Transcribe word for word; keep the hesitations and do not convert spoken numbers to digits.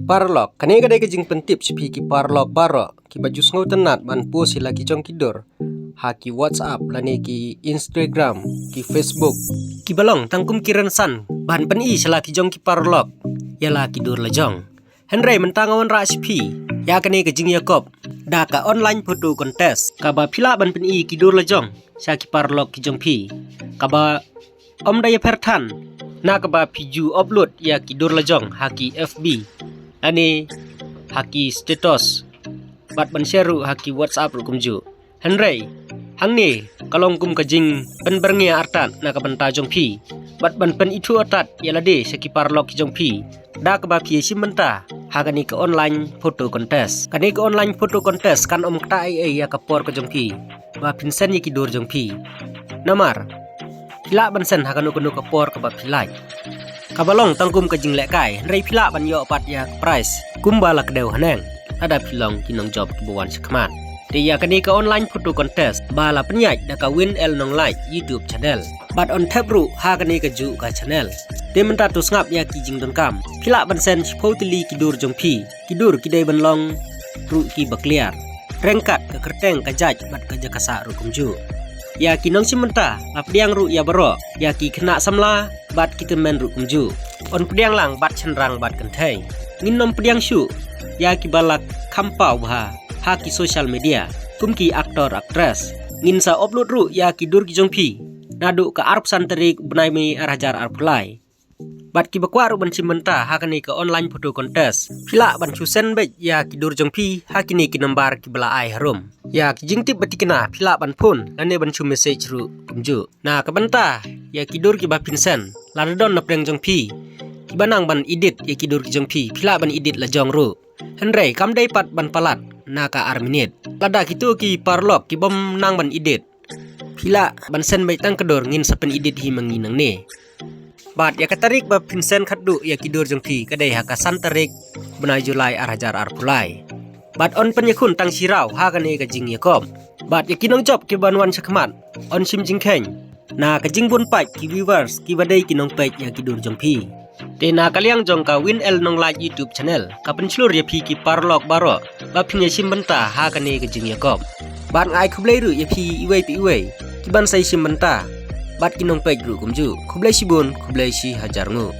Paralok, kane ka dei ka jingpyntip sha phi ki paralok baroh kiba ju sngewtynnat ban post ïa la ki jong ki dur ha ki WhatsApp lane ki Instagram, ki Facebook, kiba long tang kum ki rynsan ban pyni sha la ki jong ki paralok ïa la ki dur la jong. Hynrei mynta nga wanrah sha phi ïa kane ka jingïakop da ka online photo contest kaba phi lah ban pyni ki dur la jong sha ki paralok ki jong phi, kaba ym da ïapher than na kaba phi ju upload ïa ki dur la jong ha ki F B lane ha ki status, bad ban share ruh ha ki WhatsApp ruh kumjuh. Hynrei hangne ka long kum ka jingpynbyrngia artat na ka bynta jong phi bad ban pynithuh artat ïa lade sha ki paralok ki jong phi da kaba phi ïashim bynta ha kane ka online photo contest. Kane ka online photo contest kan ym ktah ei ei ïa ka por ka jong phi ba phin send ïa ki dur jong phi. Namar phi lah ban send ha kano kano ka por kaba phi lah, kaba long tang kum ka jinglehkai, hynrei phi lah ban ïoh pat ïa ka prize kumba la kdew haneng lada phi long ki nongjop kiba wan shakhmat. Te ïa kane ka online photo contest ba la pynïaid da ka Win L Nonglait YouTube channel bad yn thep ruh ha kane kajuh ka channel. Te mynta to sngap ïa ki jingdonkam. Phi lah ban send shiphew tylli ki dur jong phi. Ki dur ki dei ban long ruh kiba clear, ryngkat ka kyrteng, ka jait bad ka jaka sah ruh kumjuh. Ïa ki nongshim bynta la pdiang ruh ïa baroh, ïa ki khynnah samla bad ki tymmen ruh kumjuh. Yn pdiang lang bad shynrang bad kynthei. Ngin ym pdiang shuh ïa kiba la kham paw bha ha ki social media kum ki actor actress. Ngin sa upload ruh ïa ki dur ki jong phi naduh ka arphew san tarik bnai May ar hajar arphew lai. Bad kiba kwah ruh ban shim bynta ha kane ka online photo contest, phi lah ban shu send beit ïa ki dur jong phi ha kine ki nambar kiba la ai harum. Ïa ki jingtip ba thikna phi lah ban phone lane ban shu message ruh kumjuh. Na ka bynta ïa ki dur kiba phin send, lada don na pdeng jong phi kiba nang ban edit ïa ki dur ki jong phi, phi lah ban edit la jong ruh. Hynrei kam dei pat ban palat na ka ar minit. Lada kito ki paralok ki bym nang ban edit, phi lah ban send beit tang ka dur, ngin sa pynedit hi ma ngi nangne. Bad ïa ka tarik ba phin send khatduh ïa ki dur jong phi ka dei ha ka san tarik bnai July ar hajar arphew lai. Bad yn pynïakhun tang shi raw ha kane ka jingïakop. Bad ïa ki nongjop kiban wan shakhmat, yn shim jingkheiñ na ka jingbun peit ki viewers kiba dei ki nongpeit ïa ki dur jong phi. Te na ka liang jong ka Win L Nonglait YouTube channel, ka pynshlur ïa phi ki paralok baroh ba phin ïashim bynta ha kane ka jingïakop. Bad nga ai khublei ruh ïa phi iwei pa iwei kiban sa ïashim bynta bad ki nongpeit ruh kumjuh. Khublei shibun, khublei shi hajar nguh.